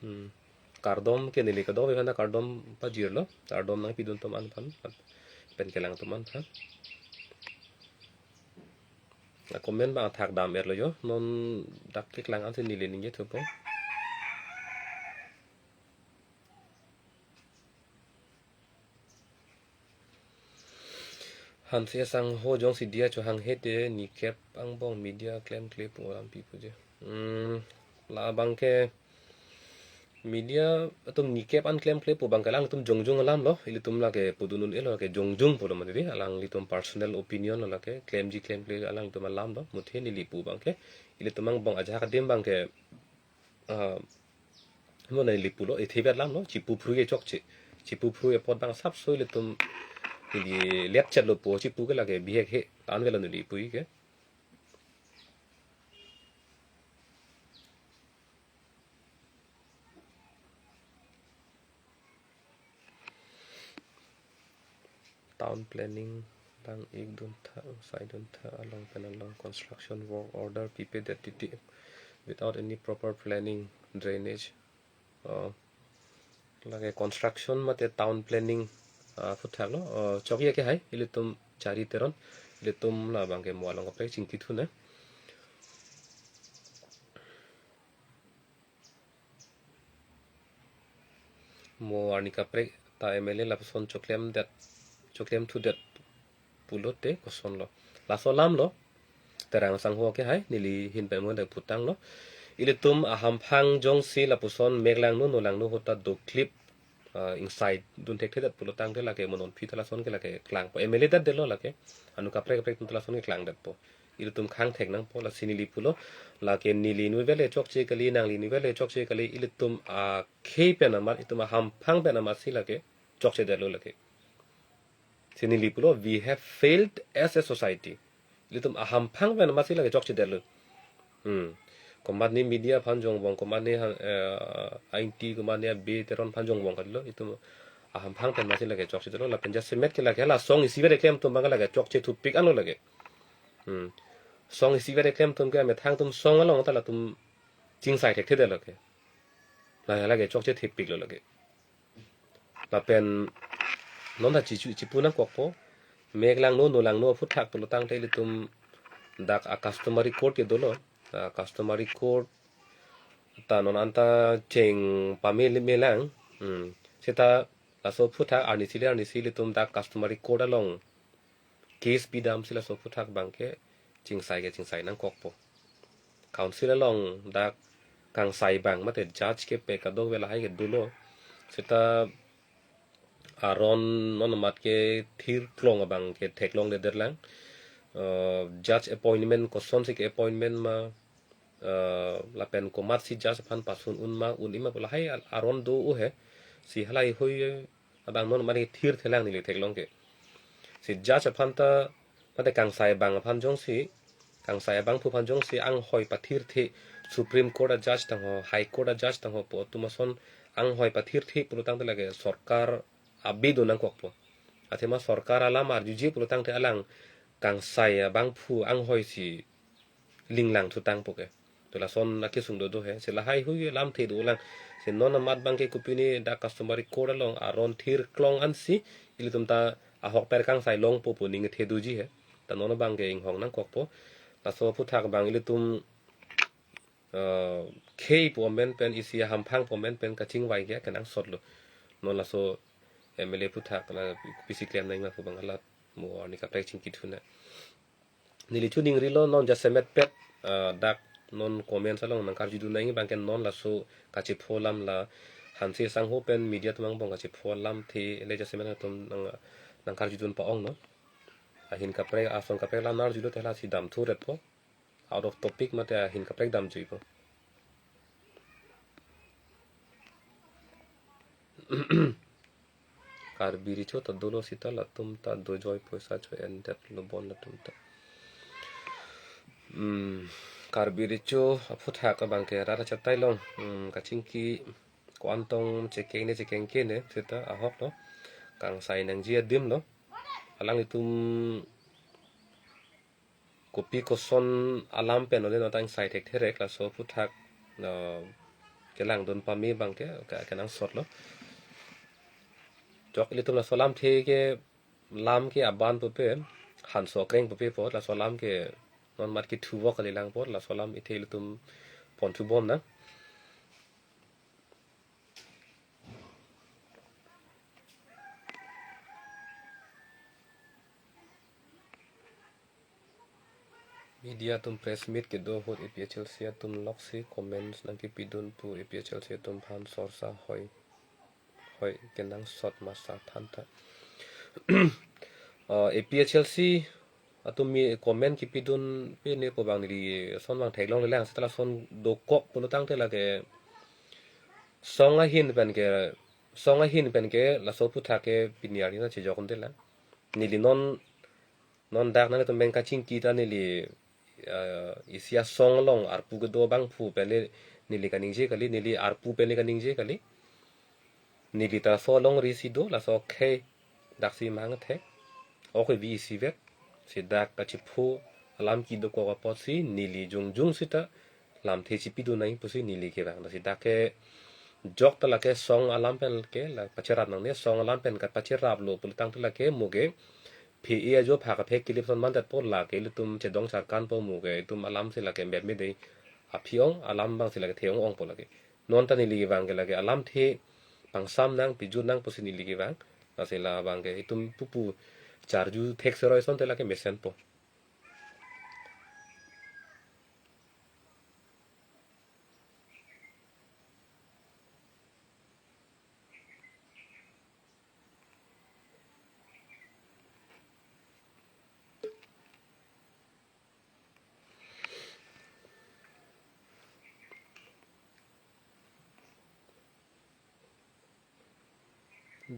Hmm. Kardom ke neli kadokave aphan ta kardom pajirlo. Kardom nangpidun atum an aphan, pen kelang atum an aphan. A comment abang thak dam-etlo jo. Non dak keklang ansi neli ningje thupo. Hanse sangho jongsi diya chohang hete, nikep angbong media klemkle pu alam pi pu je. Hmm, labang ke media atum nikep an klemkle pu abang ke alangtum jongjung alam lo, ilitum lake pudun un-elo ke jongjung pulo mati di, alanglitum personal opinion lo lake, klemji klemkle alangtum alam lo, muthe neli pu abang ke, ilitum angbong ajahak adim abang ke, ah, mo neli pulo, ethe bet alam lo, chipu phru ke chokche, chipu phru ke apot abang asapso ilitum, ili lep chet lo po, chipu ke lake bihek he, tan velo neli pu ke. Town planning lang ik dun tha, sai dun tha, along pen along construction work order pipe det titi without any proper planning, drainage, uh, lake construction mate town planning, uh, aphuthak lo, uh, chokche ke hai, ilitum Chari Teron, ilitum labang ke mo along kaprek chingki thu ne. Mo arni kaprek ta M L A lapuson choklem det, choklem thu det pulote koson lo. Laso alam lo, Terang sangho ke hai, neli hin pen mo dak putang lo. Ilitum ahamphang jongsi lapuson mek langno, no langno ahut ta doklip, ah, ingsai dun thekthedet pulo tangte lake mo non aphi ta lason ke lake klangpo. M L A det detlo lake. Anu kaprek kaprek atum ta lason ke klang detpo. Ilitum khang thek nangpo, lasi neli pulo. Lake neli inutvet le chokche kali, nangli inutvet le chokche kali, ilitum akhei pen amat, ilitum ahamphang pen amat si lake chokche detlo lake. Si neli pulo, we have failed as a society. Ilitum ahamphang pen amat si lake chokche detlo. Hmm. Komatne media aphan jongbong, komatne ha-, eh, Aingti, komatne Abe Teron aphan jongbong kalilo, itum ahamphang pen amat si lake chokche detlo, lapen jasemet ke lake hala song isivet keklem atum abang ke lake chokche thupik anlo lake. Hmm. Song isivet keklem atum ke amethang atum song along ta latum chingsai thekthe detlo ke. La lake chokche thepiklo lake. Lapen non ta chichu chipu nangkokpo. Mek langno, no langno aphuthak pulo tangte ilitum dak a customary court ke dolo. A customary court ta non anta cheng pame le melang. Hmm. Seta laso aphuthak arnisi le arnisi ilitum dak customary court along case pidam si laso aphuthak abang ke chingsai ke chingsai nangkokpo. Council along dak kangsai abang mate judge kepe kadokave lahai ke dolo. Seta aron non amat kethir klong abang ke theklongledet lang. Eh, judge appointment kosonsi ke appointment ma, eh, lapen komatsi judge aphan pasun un ma, un-e ma pu lahai al-, aron do u he. Si halahei abang non mane thirthe lang neli theklong ke. Si judge aphan ta, mate kangsai abang aphan jongsi, kangsai abangphu aphan jongsi anghoi pathirthe, Supreme Court a judge tangho, High Court a judge tangho pu atum ason anghoi pathirthe pulo tangte lake sorkar abi do nangkokpo. Athema sorkar alam arjuje pulo tangte alang kangsai abangphu anghoi si linglang thutangpo ke. To lason akesung dodo he. Si lahai hui lamthe dolang. Si non amat abangke kopine dak customary court along aron thir klong ansi ilitum ta ahokpet kangsai longpo pu ning thedoji he. Ta non abangke inghong nangkokpo. Laso aphuthak abang ilitum, eh, khei pu amen pen isi hamphang pu amen pen kachingvai ke kenangsotlo. Non laso M L A aphuthak la pisi klem nangma pu abang alat mo arni kaprek chingkithuna. Neli chuningrilo non jasemet pet, ah, dak non comments along nangkarjudun nangji abangke non laso kachepho alam la Hanse sangho pen media atum angbong kachepho alamthe le jasemet atum nang, nangkarjudun pa-ong no. Ahin kaprek, ason kaprek alam nangarjulo te lasi damthuret po. Out of topic mate ahin kaprek damjuipo. Karbi Recho ta dolo sita latum ta dojoi poisa cho-endetlo bon latum ta. Hmm, Karbi Recho aphuthak abangke rat achatai along, hmm, kachingki ko-an tong chekeng ne chekengke ne sita ahoklo. Kangsai nangji adim lo. Alanglitum kopi koson alam pen ole nangtang sai thekthe rek laso aphuthak, eh, kelangdun pame abangke ke, kenangsotlo. Jok ilitum laso alamthe ke lam ke aban pupe, hanso kreng pupe apot, laso alam ke non mat kethu vok kalilang apot, laso alam ithe ilitum ponthu bom nang. Media atum press meet kedo ahut A P H L C atum loksi comments nangkepidun pu A P H L C atum aphan sorsa hoi, hoi kenangsot masa thantha. Uh, A P H L C atum mi comment kepidun pine pu abang neli ason abang theklong lelang seta lason dokok pulo tangte lake song ahin pen ke, song ahin pen ke laso aphuthak ke pini arni ta chejok unte la. Neli non, non dak nangtum beng kachingki ta neli, eh, isi asong along arpu kedo abangphu pen le neli kaningje kali, neli arpu pen le kaningje kali. Neli ta laso alongri si do, laso akhei daksi mang thek. Ok vi isi vek. Si dak kachepho alam kedokok apotsi neli jongjong sita lamthe chepidun nangji pusi neli kevang. Lasi dak ke jok ta lake song alam pen ke la pacherap nangne, song alam pen kapacheraplo pulo tangte lake mo ke phe-e ajo pha kaphek kelip ason mandet po lake ilitum chedong charkan po mo ke itum alam si lake mepme dei. Aphi-ong alam abang si lake the-ong ong po lake. Non ta neli kevang ke lake alamthe pangsam nang pijut nang pusi neli kevang. Lasi labang ke itum pupu charju thek seroi asonte lake mesenpo.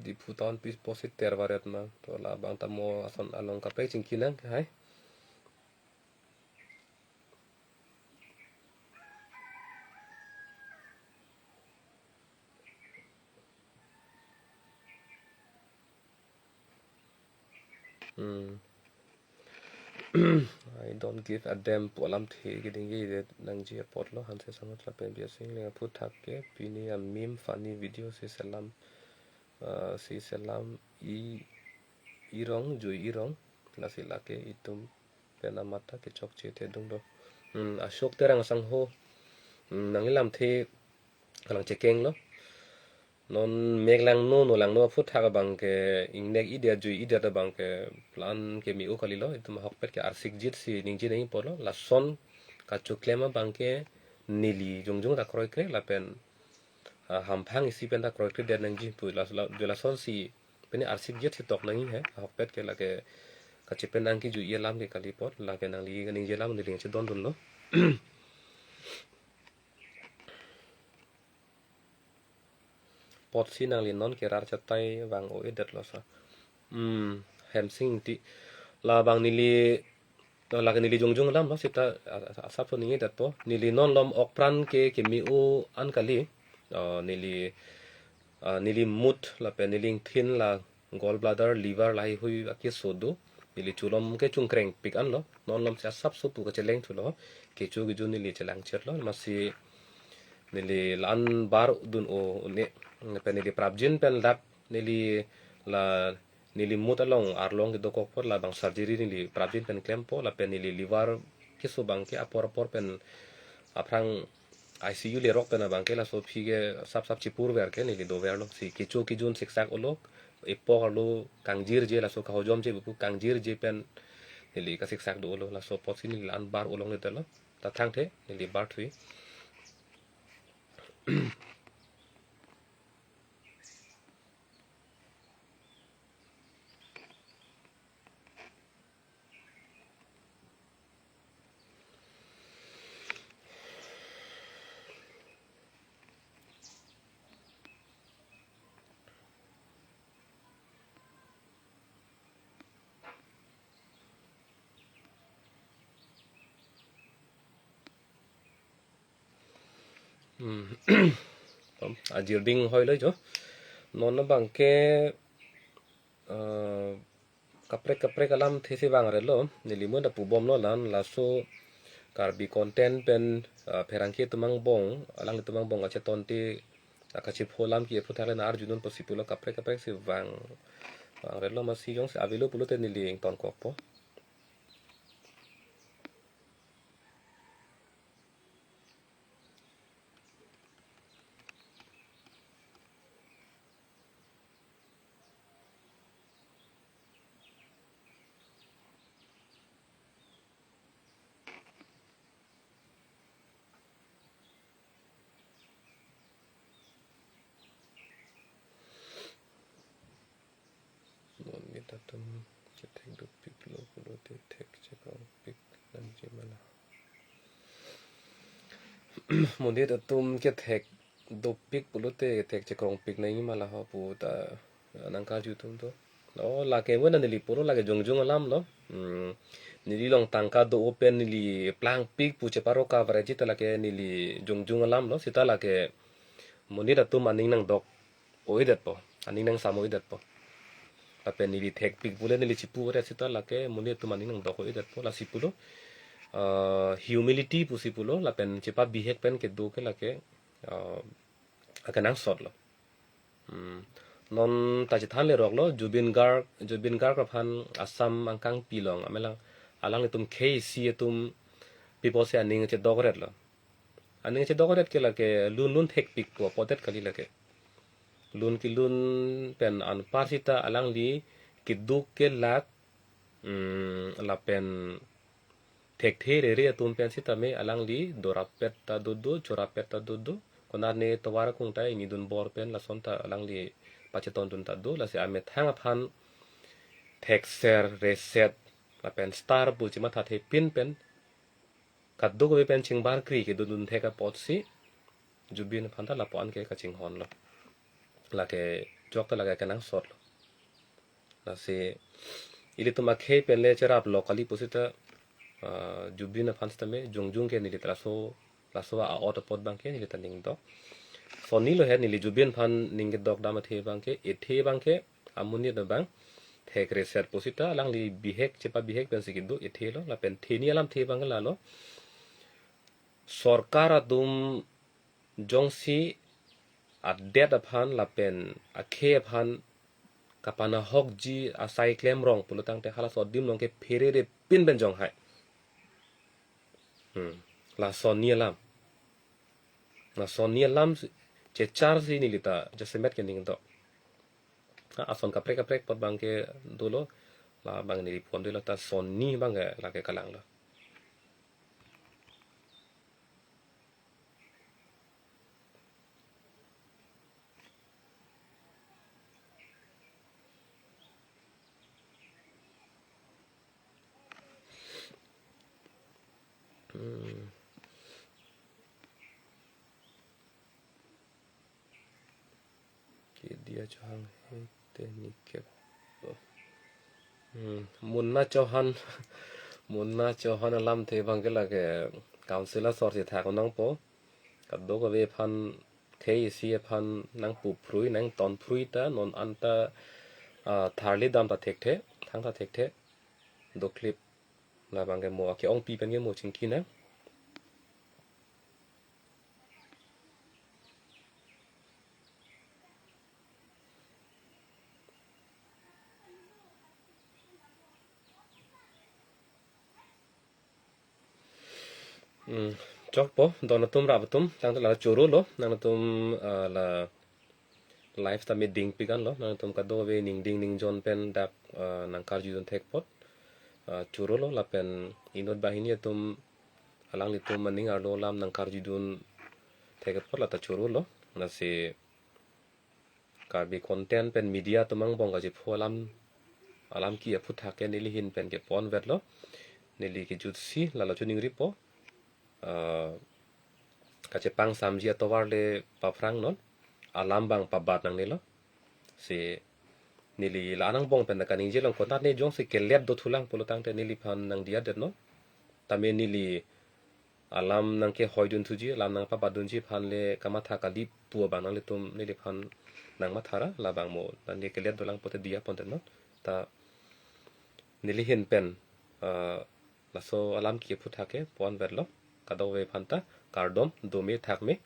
Diphu town pis posit ter varet ma. To labang ta mo ason along kaprek chingki nang hai. Hmm. I don't give a damn pu alamthe kedingje det nangji apotlo Hanse Sangho lapen Biasingleng aphuthak ke pini a meme funny video si selam, ah, si selam i irong jui irong lasi lake itum pen amat ta kechokche thedung do. Hmm, Ashok Terang Sangho. Hmm, nangli lamthe kalang chekenglo. Non mek langno, no langno aphuthak abang ke ingnek idet jui idet abang ke plan keme-o kalilo. Itum ahokpet ke arsikjit si ningje nangji apotlo. Lason kachoklem abang ke neli jongjong ta kroikre lapen, ah, hamphang isi pen ta kroikre det nangji pu la, la, jo lasonsi pini arsikjit si tok nangji he. Ahokpet ke lake kachepen nangkejui alam ke kali apot lake nangli kaningje alam neli chedondunlo. Apotsi nangli non ke rat achatai vang-o-edetlo sa. Hmm, Hemsing Ingti. Labang neli, lake neli jongjong alamlo sita, a, a, asap so ningje detpo. Neli non malom okpran ke keme-o an kali. Ah, neli, ah, neli mut lapen neli ingthin la gallbladder, liver lahai hui akeso do. neli chulom ke chungkreng pik anlo. Non lom si asapso pu kacheleng thulo. Kecho kejun neli chelang chetlo. Amatsi neli la-an bar dun-o un-e. Pen neli prapjin pen dak neli la neli mut along arlong kedokok apot labang surgery neli prapjin pen klempo lapen neli liver keso abangke apor apor pen aphrang I C U lerok pen abangke laso aphi ke sap sap chipurver ke neli doverlo si kecho kejun siksak olo epok arlo kangjirje laso kahojomje buku kangjirje pen neli kasiksak do olo laso apotsi neli la-an bar ulong le telo ta thangthe neli bar thui. Hmm. Ajir ding hoi lo jo. Non abangke, eh, kaprek kaprek alamthe si vang relo. Neli mo da pubomlo lan laso Karbi content pen, eh, pherangke atum angbong, alanglitum angbong kachetonte, akachipho alam ke aphuthak le na arjudun pusi pulo kaprek kaprek si vang, vang relo amatsi jongsi avelo pulote neli ingtonkokpo. Monit atum kethek dopiklo pulote thek chekrongpik nangji ma la. Monit atum kethek dopik pulote thek chekrongpik nangji ma la ho pu ta nangkarju atum do. O lake mo na neli pulo lake jongjung alamlo. Hmm. Neli along tangka do-o pen neli plangpik pu cheparo coverage ta lake neli jongjung alamlo sita lake monit atum aning nangdok-o-edetpo, aning nangsam-o-edetpo. Lapen neli thekpik pule neli chipudet sita lake monit atum aning nangdok-o-edetpo lasi pulo. Ah, humility pusi pulo lapen chepabihek pen kedo ke lake, ah, akenangsotlo. Hmm. Non ta chethan leroklo, Zubeen Garg, Zubeen Garg aphan Assam angkangpi along amelang alanglitum khei isi atum pi apotsi aning chedokretlo. Aning chedokret ke lake lun lun thekpik pu apotdet kali lake. Lun kelun pen anpar sita alangli keduk kelak, mm, lapen thekthe rere atum pen sitame alangli dorapet ta dodo, chorapet ta dodo. Konat ne tovar akung ta ingidun bor pen lason ta alangli pachetondun ta do. Lasi amethang aphan thekser, reset, lapen star pu chemathathe pin pen kadokave pen chingbarkri kedodun thek apotsi Zubeen aphan ta lapu-an ke kachinghonlo. Lake jok ta lake kenangsotlo. Lasi ilitum akhei pen le cheraplo kali pusita, ah, Zubeen aphan sitame jongjung ke neli ta laso, laso a-ot apot abangke neli ta ningdok. Sonni lo he neli Zubeen aphan ning kedok dam athe abangke, ethe abangke, amonit abang thek reset pusita alangli bihek chepabihek pensi kedo ethelo lapen theni alamthe abang lalo. Sorkar atum jongsi adet aphan lapen akhei aphan kapanahokji asai klemrong pulotangte halaso adim along ke pherere pin pen jonghai. Hmm. La sonni alam. La sonni alam si, checharsi neli ta jasemet ke ningdok. Ha, ason kaprek kaprek apot abangke dolo, labang neli pon dolo ta sonni abangke lake kalanglo. Hmm. Kedia Chauhan he te nikep. Hmm, Munna Chauhan, Munna Chauhan alamthe abangke lake council asor si thak nangpo. Kadokave aphan khei isi aphan nangpuphrui, nangtonphrui ta, non anta, ah, tharli dam ta thekthe, thang ta thekthe. doklip, labang ke mo ake-ongpi pen ke mo chingki nang. Hmm, chokpo, don atum rap atum, tangte la choro lo, nangtum, ah, la live ta meeting pikan lo, nangtum kadokave ningding ningjon pen dak, ah, nangkarjudun thek apot, ah, choro lo, lapen inut banghini atum, alanglitum aning arlo alam nangkarjudun thek apot la ta choro lo, lasi Karbi content pen media atum angbong kachepho alam, alam ki aphuthak ke neli ahin pen ke ponvetlo. Neli kejutsi lalo choningripo. Ah, kachepangsamji atovar le paphrang non. Alam abang pabat nangnelo. Si neli la-an angbong pen kaningje long konat ne jongsi kelet dothulang pulo tangte neliphan nangdiyadet non. Tame neli alam nangkehoidun thuji, alam nangpabatdunji aphan le kamatha kali pu abang nanglitum neliphan nangmathara, labang mo nangli kelet dolang pote diya ponte non. Ta neli ahin pen, ah, laso alam ki aphuthak ke ponvetlo, kadokave aphan ta kardom, dome thakme.